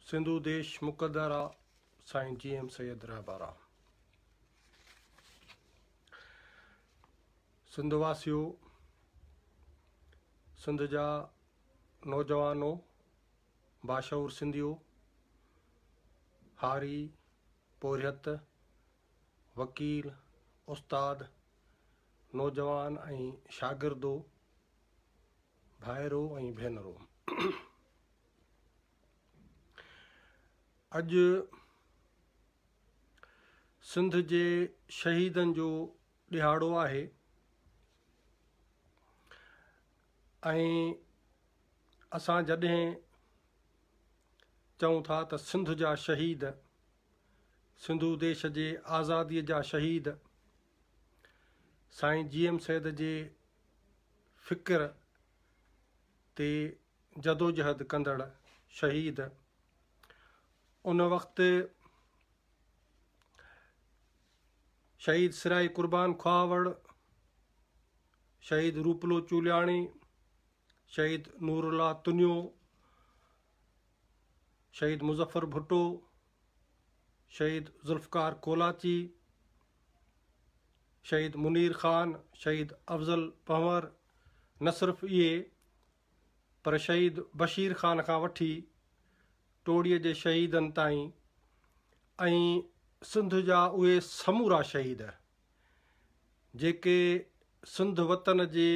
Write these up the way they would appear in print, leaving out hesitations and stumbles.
سنڌو ديش مقدر آ، سائين جي ايم سيد رهبر آ. سنڌ واسيو، سنڌ جا نوجوانو، باشعور سنڌيو، هاري، پورهيت، وڪيل، استاد، نوجوان ۽ شاگردو، ڀائرو ۽ ڀينرو. اڄ سنڌ جي شهيدن جو ڏهاڙو آهي ۽ اسان جڏهن چئون ٿا ته سنڌ جا شهيد، سنڌو ديش جي آزادي جا شهيد، سائين جي ايم سيد جي فڪر تي جدوجهد ڪندڙ شهيد ان وقت شهيد سرائي قربان کهاوڙ، شهيد روپلو چولياڻي، شهيد نورالله تنيو، شهيد مظفر ڀٽو، شهيد ذوالفقار ڪولاچي، شهيد منير خان، شهيد افضل پنهور، نه صرف اهي پر شهيد بشير خان کان وٺي ٽوڙي جي شهيدن تائين ۽ سنڌ جا اهي سمورا شهيد جيڪي سنڌ وطن جي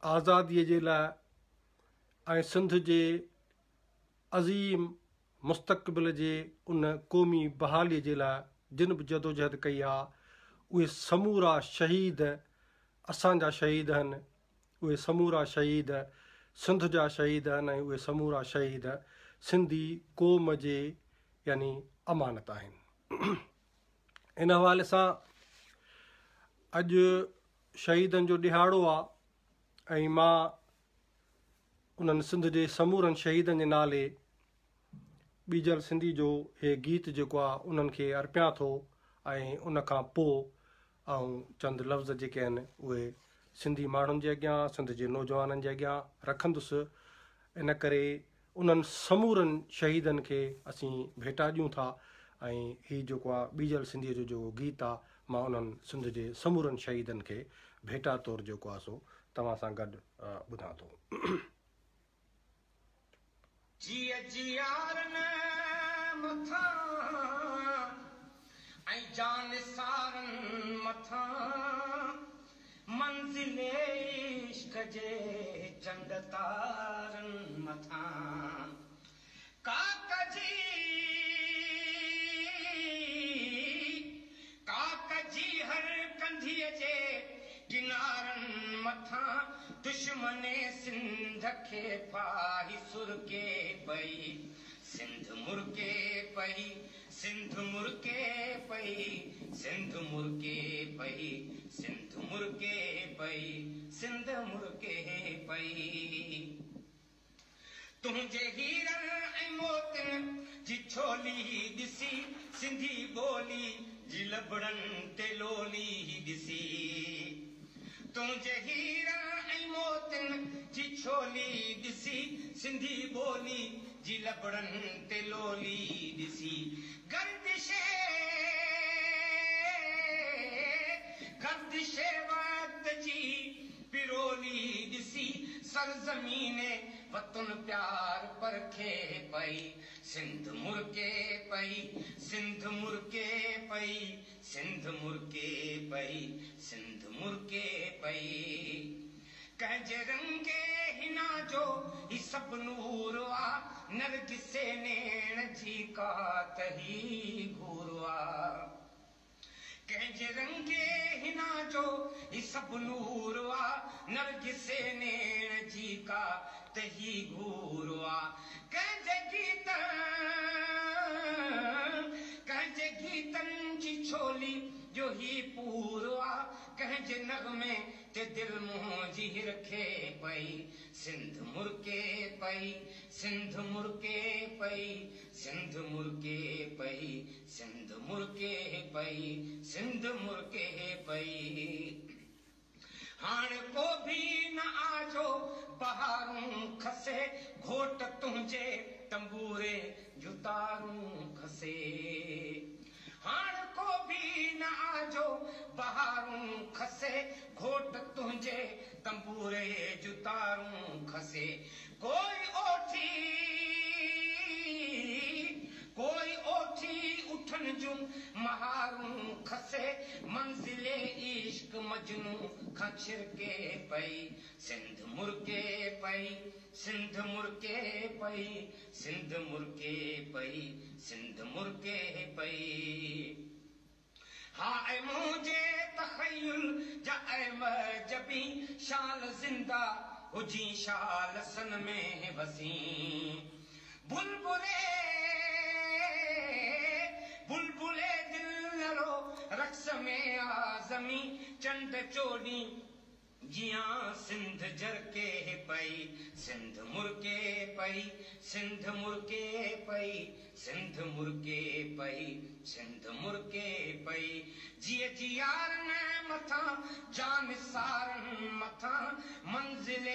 آزادي جي لاء ۽ سنڌ جي عظيم مستقبل جي ان قومي بحالي جي لاء جن به جدوجهد ڪئي آ اهي سمورا شهيد اسان جا شهيد هن، اهي سمورا شهيد سنڌ جا شهيد هن ۽ اهي سمورا شهيد سنڌي قوم جي يعني امانت آهن. ان حوالي سان اڄ شهيدن جو ڏهاڙو آ ۽ مان انهن سنڌ جي سمورن شهيدن جي نالي ٻيجل سنڌي جو هي گيت جيڪو آ انهن کي ارپيان ٿو ۽ ان کان پو آئون چند لفظ جيڪي آهن اهي سنڌي ماڻهن جي اڳيان سنڌ جي نوجوانن جي اڳيان رکندس ان ڪري انهن سمورن شهيدن کي اسين ڀيٽا ڏيون ٿا ۽ هي جيڪو آ ٻيجل سنڌي جو جيڪو گيت آ مان انهن سنڌ جي سمورن شهيدن کي ڀيٽا طور جيڪو آ سو توهان سان گڏ ٻڌان ٿو. جيء جيارن مٿان ۽ جانثارن مٿان منزل عشق جي چنڊ تارن مٿان ڪاڪ جي ڪاڪ جي هر ڪنڌيء جي ڪنارن مٿان دشمن سنڌ کي ڦاهي سرڪي پئي سنڌ مرڪي پئي سنڌ مرڪي پئي سنڌ مرڪي پئي سنڌ مرڪي پئي سنڌ مرڪي پئي. تنهنجي هيرن ۽ موتين جي ڇولي ڏسي، سنڌي ٻولي جي لبڙن تي لولي ڏسي. تنهنجي هيرن ۽ موتين جي ڇولي ڏسي، سنڌي ٻولي جي لبڙن تي لولي ڏسي. گردش گردش وقت جي پرولي ڏسي سرزمين وطن پيار پرکي پئي، سنڌ مرڪي پئي، سنڌ مرڪي پئي، سنڌ مرڪي پئي، سنڌ مرڪي پئي. ڪنهن جي رنگي حنا جو هي سڀ نور آ، نرگسي نيڻ جي ڪا ته هي گهور آ. ڪنهن جي رنگي حنا جو هي سڀ نور آ، نرگسي نيڻ جي ڪا ته هي گهور آ. ڪنهن جي گيتن، ڪنهن جي گيتن جي ڇولي جو هي پور آ، ڪنهن جي نغمي تي دل منهنجي هرکي پئي، سنڌ مرڪي پئي، سنڌ مرڪي پئي، سنڌ مرڪي پئي، سنڌ مرڪي پئي، سنڌ مرڪي پئي. هاڻ ڪو ڀي نه آ جو بهارون کسي، گهوٽ تنهنجي تنبوري جو تارون کسي. هاڻ ڪو به نه آ جو بهارون کسي، گهوٽ تنهنجي تنبوري جون تارون کسي. ڪوئي اوٺي، ڪوئي اوٺي اٺن جون مهارون کسي، منزل عشق مجنون کان ڇرڪي پئي، سنڌ مرڪي پئي، سنڌ مرڪي پئي، سنڌ مرڪي پئي، سنڌ مرڪي پئي. هاء منهنجي تخيل جا اي مه جبين، شال زنده هجين شال سن ۾ وسين. بلبلي بلبلي دل نه رو رقص ۾ آ زمين، چنڊ چوڏهين جيان سنڌ جرڪي پئي، سنڌ مرڪي پئي، سنڌ مرڪي پئي، سنڌ مرڪي پئي، سنڌ مرڪي پئي. جيء جيارن مٿان جانثارن مٿان، منزل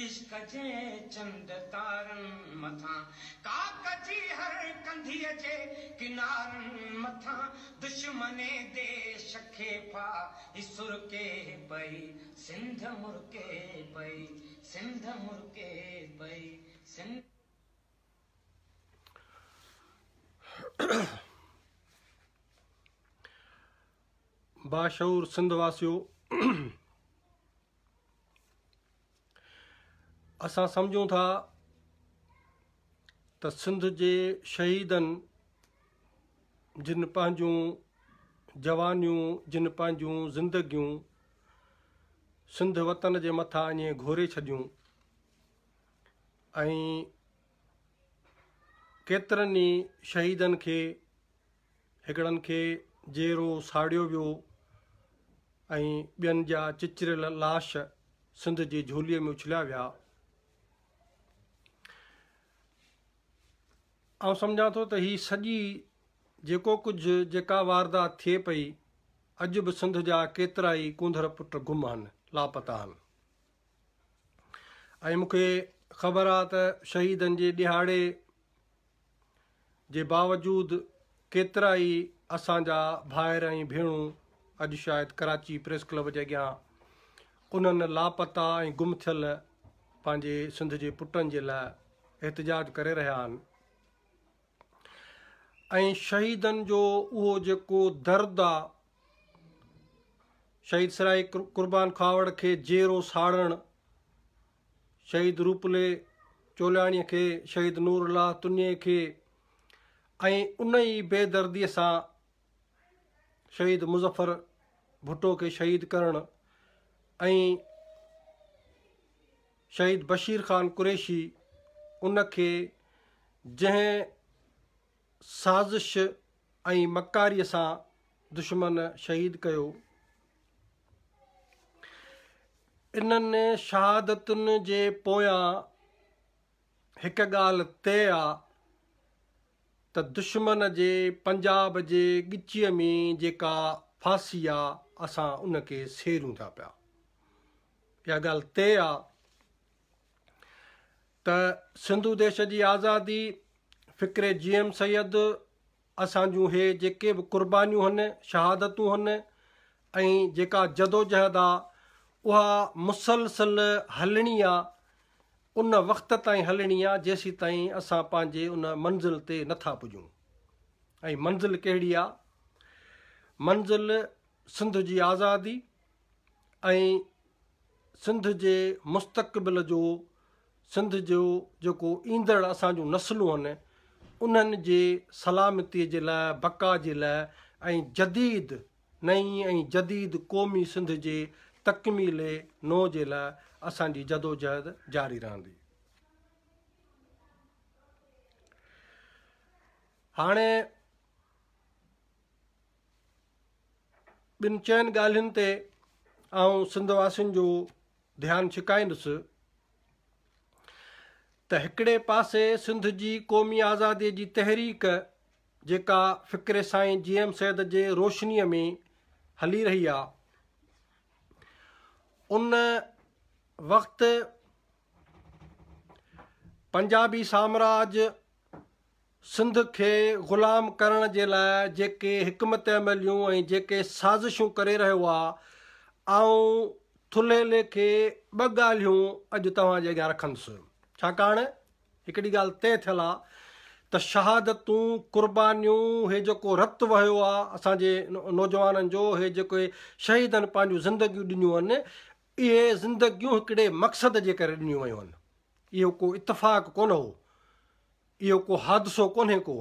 عشق جي چنڊ تارن مٿان، ڪاڪ جي هر ڪنڌيء جي ڪنارن مٿان، دشمن ديش کي ڦاهي سرڪي پئي، سنڌ مرڪي پئي، سنڌ مرڪي پئي، سنڌ. باشعور سنڌ واسيو! اسان سمجهون ٿا ته سنڌ جي شهيدن جن پنهنجون جوانيون جن پنهنجون زندگيون سنڌ وطن جي مٿان ائين گهوري ڇڏيون ۽ ڪيترن ئي شهيدن کي هڪڙن کي جيئرو ساڙيو ويو ۽ ٻين جا چچريل لاش سنڌ جي جهوليء ۾ اڇليا ويا. آئون سمجهان ٿو ته هي سڄي جيڪو ڪجهه جيڪا واردات ٿئي پئي اڄ به سنڌ جا ڪيترائي ڪونڌر پٽ گم آهن، لاپتا آهن ۽ مون کي خبر آ ته شهيدن جي ڏهاڙي جي باوجود ڪيترائي اسان جا ڀائر ۽ ڀيڻون اڄ شايد ڪراچي پريس ڪلب جي اڳيان انهن لاپتا ۽ گم ٿيل پنهنجي سنڌ جي پٽن جي لاء احتجاج ڪري رهيا آهن ۽ شهيدن جو اهو جيڪو درد آ شهيد سرائي قربان کهاوڙ کي جيئرو ساڙڻ شهيد روپلي چولياڻيء کي، شهيد نور الله تنيي کي ۽ ان ئي بي درديء سان شهيد مظفر ڀٽو کي شهيد ڪرڻ ۽ شهيد بشير خان قريشي ان کي جنهن سازش ۽ مڪاريء سان دشمن شهيد ڪيو. انهن شهادتن جي پويان هڪ ڳالهه طئي آ ته دشمن جي پنجاب جي ڳچيء ۾ جيڪا ڦاسي آ اسان ان کي سيريون ٿا پيا. اها ڳالهه طئي آ ته سنڌو ديش جي آزادي، فڪر جي ايم سيد، اسان جون هي جيڪي به قربانيون هن، شهادتون هن ۽ جيڪا جدوجهد آ اها مسلسل هلڻي آ، ان وقت تائين هلڻي آ جيسيتائين اسان پنهنجي ان منزل تي نه ٿا پڄون. ۽ منزل ڪهڙي آ؟ منزل سنڌ جي آزادي ۽ سنڌ جي مستقبل جو سنڌ جو جيڪو ايندڙ اسان جون نسلون آهن انهن جي سلامتي جي لاء بقا جي لاء ۽ جديد نئين ۽ جديد قومي سنڌ جي تڪميل نو جي لاء اسان جي جدوجهد جاري رهندي. هاڻي ٻن چئن ڳالهين تي آئون سنڌ واسين جو ڌيان ڇڪائيندس ته هڪڙي پاسي سنڌ جي قومي آزادي جي تحريڪ جيڪا فڪر سائين جي ايم سيد جي روشنيء ۾ هلي رهي آ ان وقت پنجابي سامراج سنڌ کي غلام ڪرڻ جي لاء جيڪي حڪمت عمليون ۽ جيڪي سازشون ڪري رهيو آ، آئون ٿلهي ليکي ٻه ڳالهيون اڄ توهان جي اڳيان رکندس. ڇاڪاڻ هڪڙي ڳالهه طئي ٿيل آ ته شهادتون، قربانيون، هي جيڪو رت وهيو آ اسان جي نوجوانن جو، هي جيڪي شهيدن پنهنجون زندگيون ڏنيون آهن، اهي زندگيون هڪڙي مقصد جي ڪري ڏنيون ويون آهن. اهو ڪو اتفاق ڪونه هو. اهو ڪو حادثو ڪونهي ڪو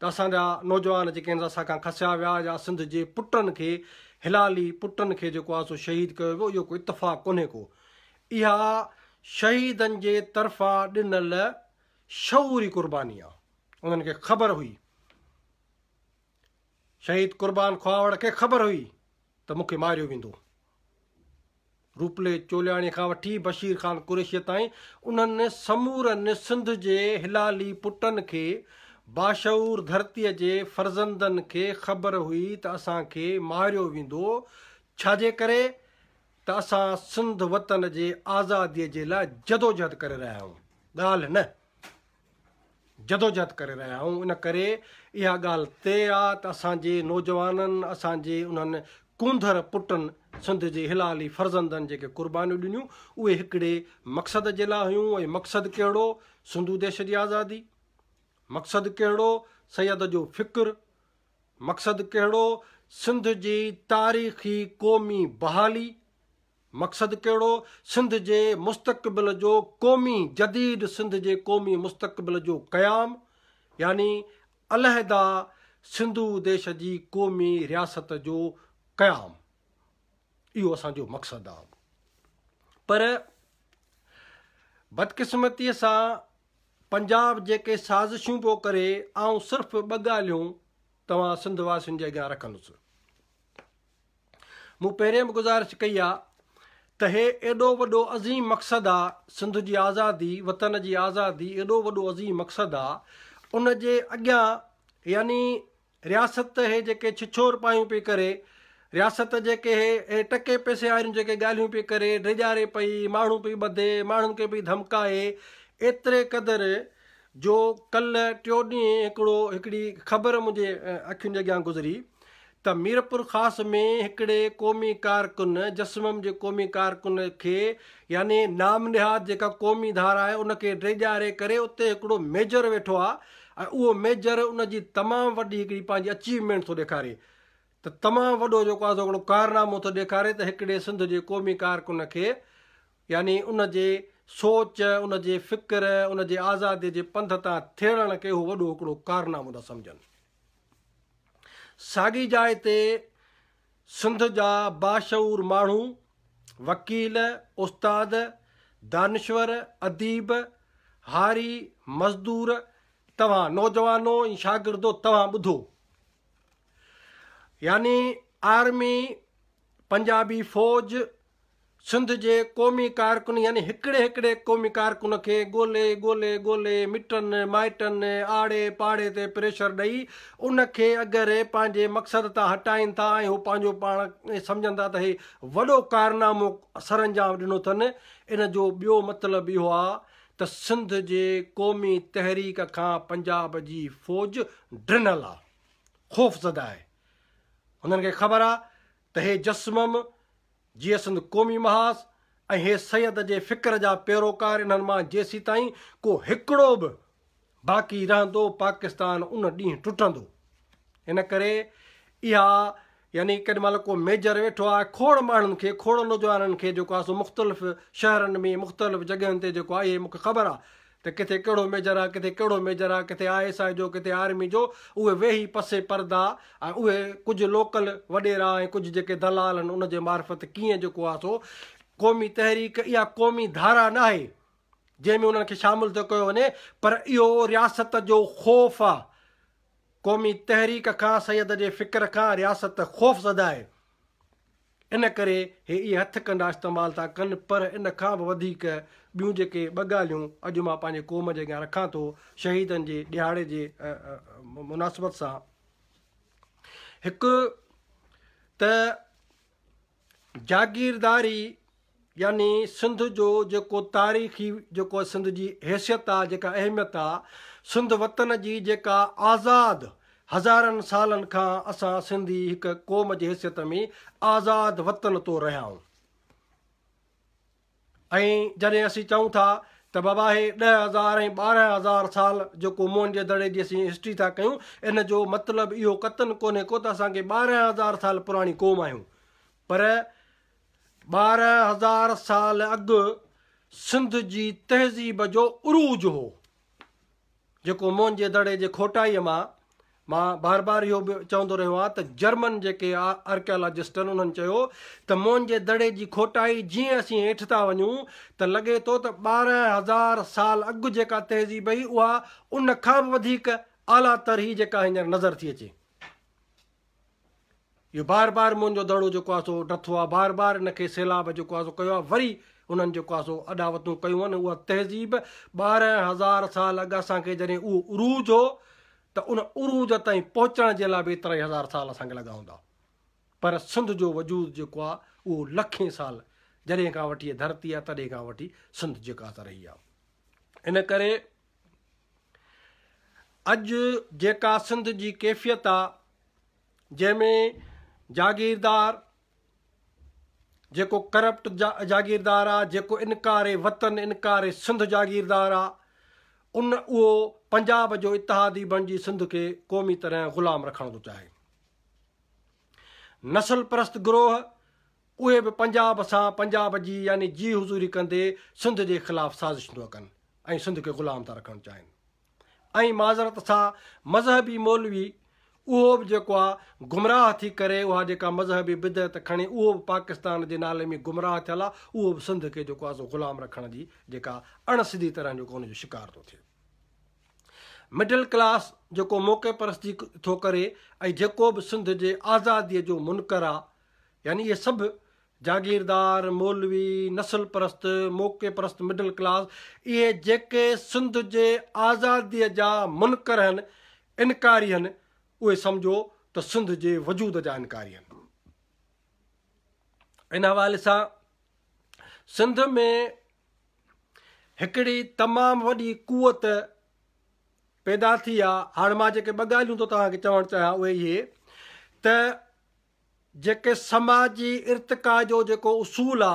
ته اسان جا نوجوان جيڪي آهن اسان کان کسيا ويا يا سنڌ جي پٽن کي حلالي پٽن کي جيڪو آهي سو شهيد ڪيو ويو اهو ڪو اتفاق ڪونهي ڪو اها شهيدن جي طرفان ڏنل شعوري قرباني آهي انهن کي خبر هئي شهيد قربان کهاوڙ کي خبر هئي ته مون کي ماريو ويندو روپلي چولياڻي کان وٺي بشير خان قريشيء تائين انهن سمورن سنڌ جي حلالي پٽن کي، باشعور ڌرتيء جي فرزندن کي خبر هئي ته اسان کي ماريو ويندو، ڇاجي ڪري ته اسان سنڌ وطن جي آزاديء جي لاء جدوجهد ڪري رهيا آهيون، ڳالهه نه. جدوجهد ڪري رهيا آهيون ان ڪري اها ڳالهه طئي آ ته اسان جي نوجوانن اسان جي انهن ڪونڌر پٽن سنڌ جي حلالي فرزندن جيڪي قربانيون ڏنيون اهي هڪڙي مقصد جي لاء هيون ۽ مقصد ڪهڙو سنڌو ديش جي آزادي مقصد ڪهڙو سيد جو فڪر مقصد ڪهڙو سنڌ جي تاريخي قومي بحالي مقصد ڪهڙو؟ سنڌ جي مستقبل جو قومي جديد سنڌ جي قومي مستقبل جو قيام يعني علحده سنڌو ديش جي قومي رياست جو قيام اهو اسان جو مقصد آ پر بدقسمتي سان پنجاب جيڪي سازشون پيو ڪري آئون صرف ٻه ڳالهيون توهان سنڌ واسين جي اڳيان رکندس. مون پهرين به گذارش ڪئي آ ته هي ايڏو وڏو عظيم مقصد آ سنڌ جي آزادي وطن جي آزادي ايڏو وڏو عظيم مقصد آ ان جي اڳيان يعني رياست هي جيڪي ڇڇور پايون پئي ڪري رياست جيڪي هي هي ٽڪي پئسي واريون جيڪي ڳالهيون پئي ڪري ڊيڄاري پئي ماڻهو پئي ٻڌي ماڻهن کي پئي ڌمڪائي ايتري قدر جو ڪلهه ٽيون ڏينهن هڪڙو هڪڙي خبر منهنجي اکين جي اڳيان گذري ته ميرپورخاص ۾ هڪڙي قومي ڪارڪن جسمم جي قومي ڪارڪن کي يعني نام نهاد جيڪا قومي ڌارا آهي ان کي ڊيڄاري ڪري اتي هڪڙو ميجر ويٺو آهي ۽ اهو ميجر ان جي تمام وڏي هڪڙي پنهنجي اچيومينٽ ٿو ڏيکاري ته تمام وڏو جيڪو آهي سو هڪڙو ڪارنامو ٿو ڏيکاري ته هڪڙي سنڌ جي قومي ڪارڪن کي يعني ان جي سوچ، ان جي فڪر، ان جي آزاديء جي پنڌ تان ٿيڙڻ کي هو وڏو هڪڙو ڪارنامو ٿا سمجهن. ساڳي جاء تي سنڌ جا باشعور ماڻهو، وڪيل، استاد، دانشور، اديب، هاري، مزدور، توهان نوجوانو ۽ شاگردو توهان ٻڌو. يعني آرمي، پنجابي فوج، سنڌ جي قومي ڪارڪن يعني هڪڙي هڪڙي قومي ڪارڪن کي ڳولي ڳولي ڳولي مٽن مائٽن آڙي پاڙي تي پريشر ڏئي ان کي اگر پنهنجي مقصد تان هٽائين ٿا ۽ هو پنهنجو پاڻ سمجهن ٿا ته هي وڏو ڪارنامو سرانجام ڏنو اٿن ان جو ٻيو مطلب اهو آ ته سنڌ جي قومي تحريڪ کان پنجاب جي فوج ڊنل آ خوفزده آهي هنن کي خبر آ ته هي جسمم جيئي سنڌ قومي محاذ ۽ هي سيد جي فڪر جا پيروڪار انهن مان جيسيتائين ڪو هڪڙو به باقي رهندو پاڪستان ان ڏينهن ٽٽندو ان ڪري اها يعني ڪيڏي مهل ڪو ميجر ويٺو آهي کوڙ ماڻهن کي کوڙ نوجوانن کي جيڪو آهي سو مختلف شهرن ۾ مختلف جڳهين تي جيڪو آهي اهي مونکي خبر آهي ته ڪٿي ڪهڙو ميجر آ ڪٿي ڪهڙو ميجر آ ڪٿي I S I جو ڪٿي آرمي جو اهي ويهي پس پرده ۽ اهي ڪجهه لوڪل وڏيرا ۽ ڪجهه جيڪي دلال آهن ان جي معرفت ڪيئن جيڪو آ سو قومي تحريڪ اها قومي ڌارا ناهي جنهن ۾ انهن کي شامل ٿو ڪيو وڃي پر اهو رياست جو خوف آ قومي تحريڪ کان سيد جي فڪر کان رياست خوفزده آهي. ان ڪري هي اهي هٿ ڪنڊا استعمال ٿا ڪن پر ان کان به وڌيڪ ٻيون جيڪي ٻه ڳالهيون اڄ مان پنهنجي قوم جي اڳيان رکان ٿو شهيدن جي ڏهاڙي جي مناسبت سان هڪ ته جاگيرداري يعني سنڌ جو جيڪو تاريخي جيڪو سنڌ جي حيثيت آ، جيڪا اهميت آ، سنڌ وطن جي جيڪا آزاد هزارن سالن کان اسان سنڌي هڪ قوم جي حيثيت ۾ آزاد وطن طور رهيا آهيون ۽ جڏهن اسين چئون ٿا ته بابا هي 10,000 ۽ 12,000 سال جيڪو موهن جي دڙي جي اسين هسٽري ٿا ڪيون ان جو مطلب اهو قطعن ڪونهي ڪو ته اسان کي 12,000 سال پراڻي قوم آهيون پر 12,000 سال اڳ سنڌ جي تهذيب جو عروج هو. جيڪو موهن جي دڙي جي کوٽائيء مان مان بار بار اهو به چوندو رهيو آهيان ته جرمن جيڪي آرڪيالاجسٽ آهن انهن چيو ته موهن جي دڙي جي کوٽائي جيئن اسين هيٺ ٿا وڃون ته لڳي ٿو ته 12,000 سال اڳ جيڪا تهذيب هئي اها ان کان به وڌيڪ اعليٰ تر هئي جيڪا هينئر نظر ٿي اچي. اهو بار بار موهن جو دڙو جيڪو آهي سو ڊٿو آهي، بار بار ان کي سيلاب جيڪو آهي سو ڪيو آهي، وري انهن جيڪو آهي سو اڏاوتون ڪيون آهن، اها تهذيب 12,000 سال اڳ اسان کي جڏهن اهو عروج هو ته ان عروج تائين پهچڻ جي لاء به ايترا ئي هزار سال اسان کي لڳا هوندا پر سنڌ جو وجود جيڪو آهي اهو لکين سال جڏهن کان وٺي ڌرتي آهي تڏهن کان وٺي سنڌ جيڪا سا رهي آهي ان ڪري اڄ جيڪا سنڌ جي ڪيفيت آ جنهن ۾ جاگيردار جيڪو ڪرپٽ جاگيردار آ جيڪو انڪاري وطن انڪاري سنڌ جاگيردار آ ان اهو پنجاب جو اتحادي بڻجي سنڌ کي قومي طرح غلام رکڻ ٿو چاهي. نسل پرست گروهه اهي به پنجاب سان پنجاب جي يعني جي حضوري ڪندي سنڌ جي خلاف سازشون ٿا ڪن ۽ سنڌ کي غلام ٿا رکڻ چاهين ۽ معذرت سان مذهبي مولوي اهو به جيڪو آ گمراهه ٿي ڪري اها جيڪا مذهبي بدعت کڻي اهو به پاڪستان جي نالي ۾ گمراهه ٿيل آ اهو به سنڌ کي جيڪو آ سو غلام رکڻ جي جيڪا اڻ سڌي طرح جيڪو ان جو شڪار ٿو ٿئي. مڊل ڪلاس جيڪو موقعي پرستي ٿو ڪري ۽ جيڪو به سنڌ جي آزادي جو منڪر آ يعني اهي سڀ جاگيردار، مولوي، نسل پرست، موقعي پرست مڊل ڪلاس اهي جيڪي سنڌ جي آزاديء جا منڪر هن، انڪاري هن، اهي سمجهو ته سنڌ جي وجود جا انڪاري هن. ان حوالي سان سنڌ ۾ هڪڙي تمام وڏي قوت پيدا ٿي آ. هاڻ مان جيڪي ٻه ڳالهيون ٿو توهان کي چوڻ چاهيان اهي اهي ته جيڪي سماجي ارتقا جو جيڪو اصول آ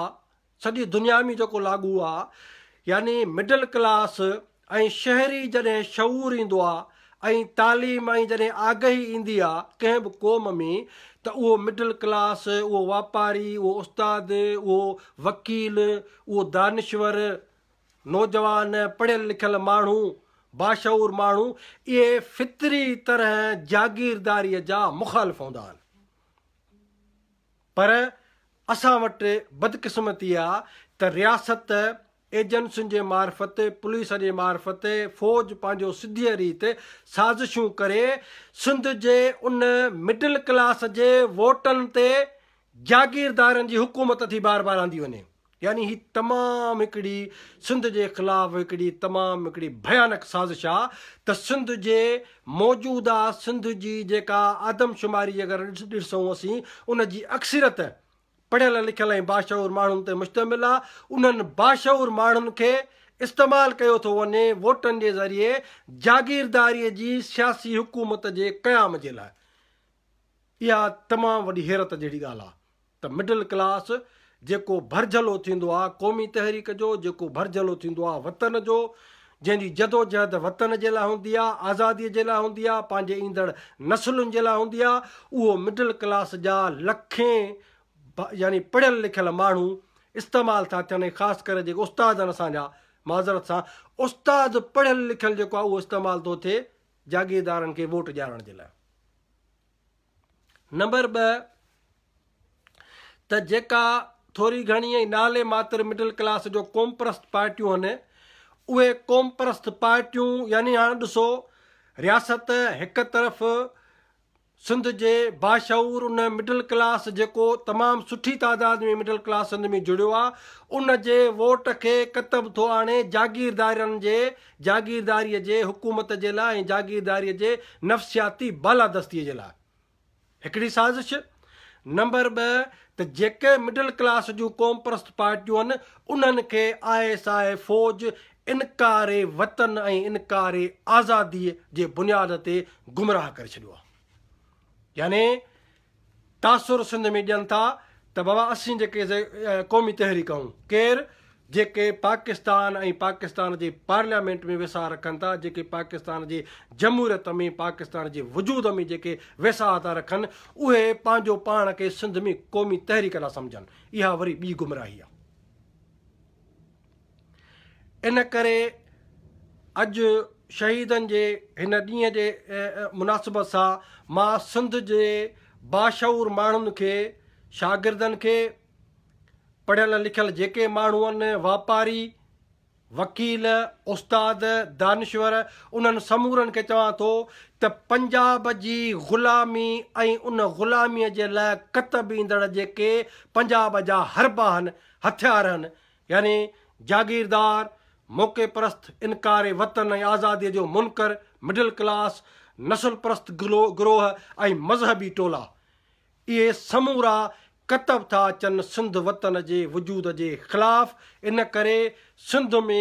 سڄي دنيا ۾ جيڪو لاڳو آ يعني مڊل ڪلاس ۽ شهري جڏهن شعور ايندو آ ۽ تعليم ۽ جڏهن آگهي ايندي آ ڪنهن به قوم ۾ ته اهو مڊل ڪلاس اهو واپاري اهو استاد اهو وڪيل اهو دانشور نوجوان پڙهيل لکيل ماڻهو باشعور ماڻهو اهي فطري طرح جاگيرداريء جا مخالف هوندا آهن. پر اسان وٽ بدقسمتي آ ته رياست ايجنسين جي معرفت، پوليس جي معرفت، فوج پنهنجو سڌيء ريت سازشون ڪري سنڌ جي ان مڊل ڪلاس جي ووٽن تي جاگيردارن جي حڪومت ٿي بار بار آندي وڃي. يعني هي تمام هڪڙي سنڌ جي خلاف هڪڙي تمام هڪڙي ڀيانڪ سازش آ ته سنڌ جي موجوده سنڌ جي جيڪا آدمشماري اگر ڏسون اسين ان جي اڪثريت پڙهيل لکيل ۽ باشعور ماڻهن تي مشتمل آ انهن باشعور ماڻهن کي استعمال ڪيو ٿو وڃي ووٽن جي ذريعي جاگيرداري جي سياسي حڪومت جي قيام جي لاء اها تمام وڏي حيرت جهڙي ڳالهه آ ته مڊل ڪلاس جيڪو ڀرجهلو ٿيندو آ قومي تحريڪ جو، جيڪو ڀرجهلو ٿيندو آ وطن جو، جنهن جي جدوجهد وطن جي لاء هوندي آ، آزادي جي لاء هوندي آ، پنهنجي ايندڙ نسلن جي لاء هوندي آ، اهو مڊل ڪلاس جا لکين يعني پڙهيل لکيل ماڻهو استعمال ٿا ٿين ۽ خاص ڪري جيڪي استاد آهن اسان جا معذرت سان استاد پڙهيل لکيل جيڪو آ اهو استعمال ٿو ٿئي جاگيردارن کي ووٽ ڏيارڻ جي لاء. نمبر 2 ته جيڪا ٿوري گهڻي ۽ نالي ماتر مڊل ڪلاس جو قومپرست پارٽيون هن اهي قومپرست پارٽيون يعني هاڻ ڏسو رياست هڪ طرف سنڌ جي باشعور ان مڊل ڪلاس جيڪو تمام سٺي تعداد ۾ مڊل ڪلاس سنڌ ۾ جڙيو آ ان جي ووٽ کي ڪتب ٿو آڻي جاگيردارين جي جاگيرداريء جي حڪومت جي لاء ۽ جاگيرداريء جي نفسياتي بالادستيء جي لاء هڪڙي سازش. نمبر ٻه ته جيڪي مڊل ڪلاس جون قومپرست پارٽيون آهن انهن کي I S I فوج انڪار وطن ۽ انڪار آزادي جي بنياد تي گمراهه ڪري ڇڏيو آهي. يعني تاثر سنڌ ۾ ڏين ٿا ته بابا اسين جيڪي قومي تحريڪ آهيون، ڪير؟ جيڪي پاڪستان ۽ پاڪستان جي پارليامينٽ ۾ ويساهه رکن ٿا، جيڪي پاڪستان جي جمهوريت ۾ پاڪستان جي وجود ۾ جيڪي ويساهه ٿا رکن، اهي پنهنجو پاڻ کي سنڌ ۾ قومي تحريڪ ٿا سمجهن. اها وري ٻي گمراهي آهي. ان ڪري اڄ شهيدن جي هن ڏينهن جي مناسبت سان مان سنڌ جي باشعور ماڻهن کي، شاگردن کي، پڙهيل لکيل جيڪي ماڻهو آهن، واپاري، وڪيل، استاد، دانشور انهن سمورن کي چوان ٿو ته پنجاب جي غلامي ۽ ان غلامي جي لاء ڪتب ايندڙ جيڪي پنجاب جا حربا آهن، هٿيار آهن، يعني جاگيردار، موقعي پرست، انڪار وطن ۽ آزاديء جو منڪر، مڊل ڪلاس، نسل پرست گروهه ۽ مذهبي ٽولا، اهي سمورا ڪتب ٿا اچن سنڌ وطن جي وجود جي خلاف، ان ڪري سنڌ ۾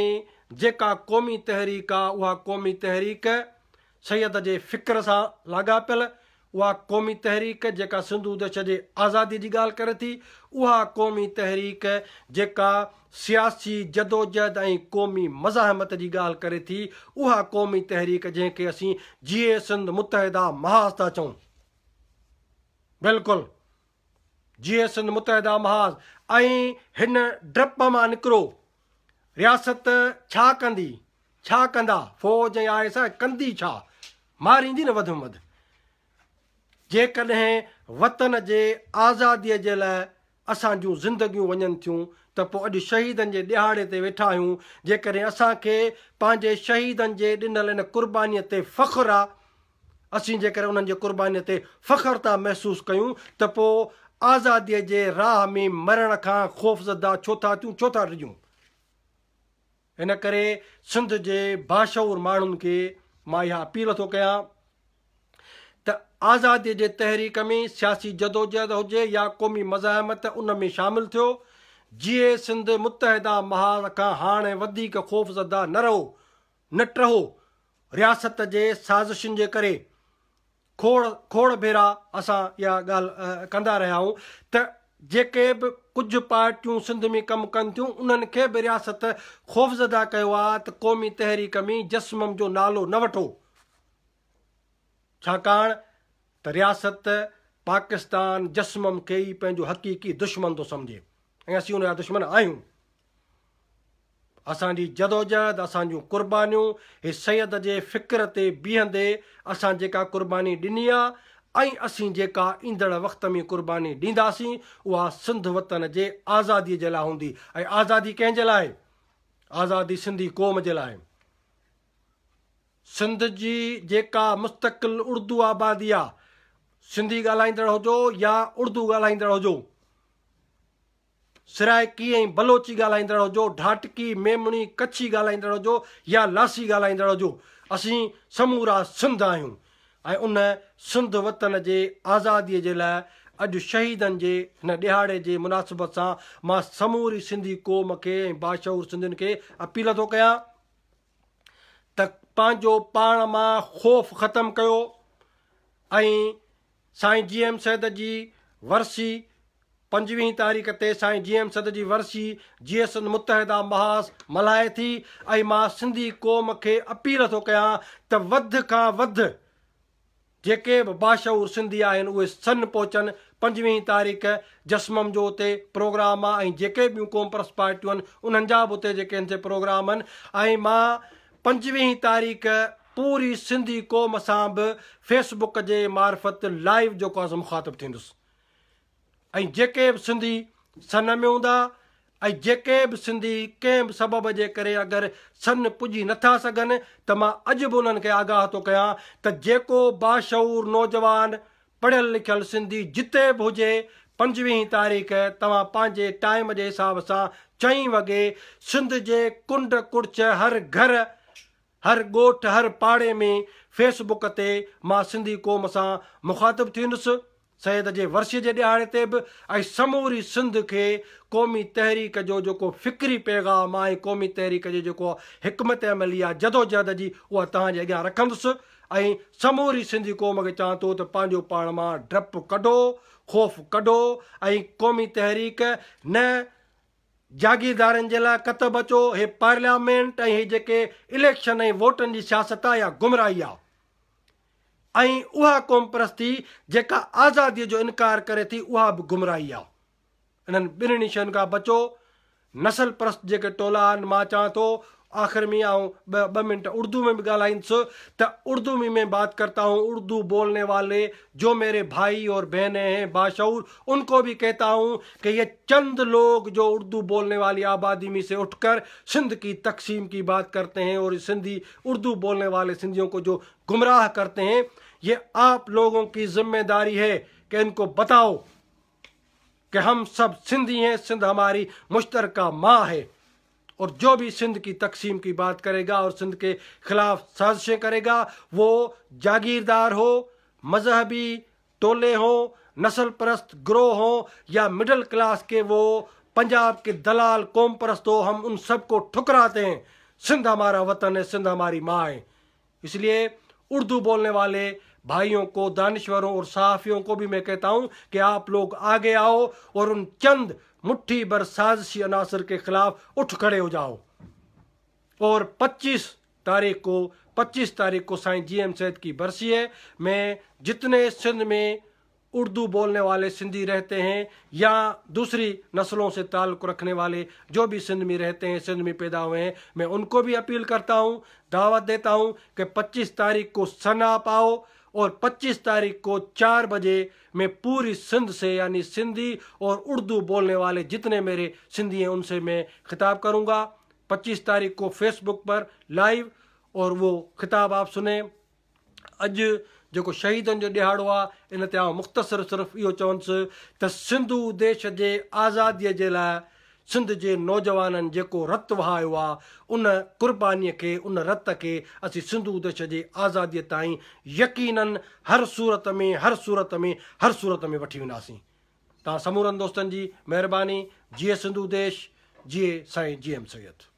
جيڪا قومي تحريڪ آ اها قومي تحريڪ سيد جي فڪر سان لاڳاپيل، اها قومي تحريڪ جيڪا سنڌو ديش جي آزادي جي ڳالهه ڪري ٿي، اها قومي تحريڪ جيڪا سياسي جدوجهد ۽ قومي مزاحمت جي ڳالهه ڪري ٿي، اها قومي تحريڪ جنهن کي اسين جيئي سنڌ متحده محاذ ٿا چئون. بلڪل جيئي سنڌ متحده محاذ ۽ هن ڊپ مان نڪرو. رياست ڇا ڪندي؟ ڇا ڪندا؟ فوج ۽ I S I ڪندي ڇا؟ ماريندي نه وڌ ۾ وڌ. جيڪڏهن وطن جي آزاديء جي لاء اسان جون زندگيون وڃن ٿيون ته پوء اڄ شهيدن جي ڏهاڙي تي ويٺا آهيون، جيڪڏهن اسان کي پنهنجي شهيدن جي ڏنل ان قربانيء تي فخر آ، اسين جيڪڏهن انهن جي قربانيء تي فخر ٿا محسوس ڪيون ته پوء آزاديء جي راهه ۾ مرڻ کان خوفزده ڇو ٿا ٿيون، ڇو ٿا ڊڄون؟ ان ڪري سنڌ جي باشعور ماڻهن کي مان اها اپيل ٿو ڪيان ته آزادي جي تحريڪ ۾ سياسي جدوجهد هجي يا قومي مزاحمت ان ۾ شامل ٿيو، جيئي سنڌ متحده محاذ کان هاڻي وڌيڪ خوفزده نه رهو، نه ٽهو، رياست جي سازشن جي ڪري. کوڙ کوڙ ڀيرا اسان اها ڳالهه ڪندا رهيا آهيون ته جيڪي به ڪجهه پارٽيون سنڌ ۾ ڪم ڪن ٿيون انهن کي به رياست خوفزده ڪيو آهي ته قومي تحريڪ ۾ جسمم جو نالو نه وٺو ڇاڪاڻ ته رياست پاڪستان جسمم کي ئي پنهنجو حقيقي دشمن ٿو سمجهي ۽ اسين ان جا دشمن آهيون. اسان جي جدوجهد، اسان جون قربانيون، هي سيد جي فڪر تي بيهندي اسان جيڪا قرباني ڏني آ ۽ اسين جيڪا ايندڙ وقت ۾ قرباني ڏينداسين اها سنڌ وطن جي آزادي جي لاء هوندي ۽ آزادي ڪنهن جي لاء؟ آزادي سنڌي قوم جي لاء. سنڌ جي جيڪا مستقل اردو آبادي آ، سنڌي ڳالهائيندڙ هجو يا اردو ڳالهائيندڙ هجو، سرائيڪي ۽ بلوچي ڳالهائيندڙ هجو، ڍاٽڪي، ميمڻي، ڪڇي ڳالهائيندڙ هجو يا لاسي ڳالهائيندڙ هجو، اسين سمورا سنڌ آهيون ۽ ان سنڌ وطن جي آزادي جي لاء اڄ شهيدن جي هن ڏهاڙي جي مناسبت سان مان سموري سنڌي قوم کي ۽ باشعور سنڌين کي اپيل ٿو ڪيان ته پنهنجو پاڻ مان خوف ختم ڪيو ۽ سائين جي ايم سيد جي ورسي پنجويهين تاريخ تي سائين جي ايم سيد جي ورسي جيئي سنڌ متحده محاذ ملهائي ٿي ۽ مان سنڌي قوم کي اپيل ٿو ڪيان ته وڌ کان وڌ جيڪي به باشعور سنڌي آهن اهي سن پهچن پنجويهين تاريخ جسمم جو اتي پروگرام آ ۽ جيڪي ٻيون قومپرست پارٽيون آهن انهن جا به اتي جيڪي آهن سي پروگرام آهن ۽ مان پنجويهين تاريخ پوري سنڌي قوم سان به فيس بڪ جي معرفت لائيو جيڪو آ سو مخاطب ٿيندس ۽ جيڪي به سنڌي سن ۾ هوندا ۽ جيڪي به سنڌي ڪنهن به سبب جي ڪري اگر سن پڄي نٿا سگهن ته مان اڄ به انهن کي آگاهه ٿو ڪيان ته جيڪو باشعور نوجوان پڙهيل لکيل سنڌي جتي به هجي پنجويهين تاريخ توهان پنهنجي ٽائيم جي حساب سان چئين وڳي سنڌ جي ڪنڊ ڪڙڇ هر گهر هر ڳوٺ هر پاڙي ۾ فيس بڪ تي مان سنڌي قوم سان مخاطب ٿيندس. سيد جي ورسيء جي ڏهاڙي تي به ۽ سموري سنڌ کي قومي تحريڪ جو جيڪو فڪري پيغام آ ۽ قومي تحريڪ جي جيڪو حڪمت عملي آ جدوجهد جي اها توهان جي اڳيان رکندس ۽ سموري سنڌي قوم کي چوان ٿو ته پنهنجو پاڻ مان ڊپ ڪڍو، خوف ڪڍو ۽ قومي تحريڪ نه جاگيردارن جي لاء ڪتب اچو، هي پارليامينٽ ۽ هي جيڪي اليڪشن ۽ ووٽن جي سياست آ اها گمراهي آ ۽ اها قومپرستي جيڪا آزادي جو انڪار ڪري ٿي اها به گمراهي آ. انهن ٻنهي شين کان بچو. نسل پرست جيڪي ٽولا آهن مان چوان ٿو آخر ۾ آئون ٻه ٻه منٽ اردو ۾ به ڳالهائيندس ته اردو ۾ مين بات ڪرتا هون اردو بولني والي جو ميري ڀائي اور بهني هين باشعور ان ڪو ڀي ڪهتا هون ڪه يه چند لوگ جو اردو بولني والي آبادي مين سي اٺ ڪر سنڌ ڪي تقسيم ڪي بات ڪرتي هين اور سنڌي اردو بولني والي سنڌيون ڪو جو گمراه ڪرتي هين يه آپ لوگون ڪي ذمه داري هي ڪه ان ڪو بتائو ڪه هم سب سنڌي هين سنڌ هماري مشترڪه ماء هي اور جو ڀي سنڌ ڪي تقسيم ڪي بات ڪري گا اور سنڌ ڪي خلاف سازشين ڪري گا وو جاگيردار هو مذهبي ٽولي هو نسل پرست گروه هو يا مڊل ڪلاس ڪي وو پنجاب ڪي دلال قوم پرست هو هم ان سب ڪو ٺڪراتي هين سنڌ همارا وطن هي سنڌ هماري ماء هي اس ليي اردو بولني والي ڀائيون ڪو دانشورون اور صحافيون ڪو ڀي مين ڪهتا هون ڪي آپ لوگ آگي آئو اور ان چند مٺي بھر سازشي عناصر ڪي خلاف اٺ کڙي هو جائو اور 25 تاريخ ڪو 25 تاريخ ڪو سائين جي ايم سيد ڪي برسي هي مين جتني سنڌ مين اردو بولني والي سنڌي رهتي هين يا دوسري نسلون سي تعلق رکني والي جو ڀي سنڌ مين رهتي هين سنڌ مين پيدا هوئي هين مين انڪو ڀي اپيل ڪرتا هون دعوت ديتا هون ڪه 25 تاريخ ڪو سن آپ آئو اور 25 تاريخ ڪو 4 بجي مين پوري سنڌ سي يعني سنڌي اور اردو بولني والي جتني ميري سنڌي هين انسي مين خطاب ڪرون گا 25 تاريخ ڪو فيس بڪ پر لائيو اور وو خطاب آپ سني. اڄ جيڪو شهيدن جو ڏهاڙو آ ان تي آئون مختصر صرف اهو چوندس ته سنڌو ديش جي آزاديء جي لاء سنڌ جي نوجوانن جيڪو رت وهايو آ ان قربانيء کي ان رت کي اسين سنڌو ديش جي آزاديء تائين يقينن هر صورت ۾ هر صورت ۾ هر صورت ۾ وٺي وينداسين. توهان سمورن دوستن جي مهرباني. جيئي سنڌو ديش جيئي سائين جي ايم سيد.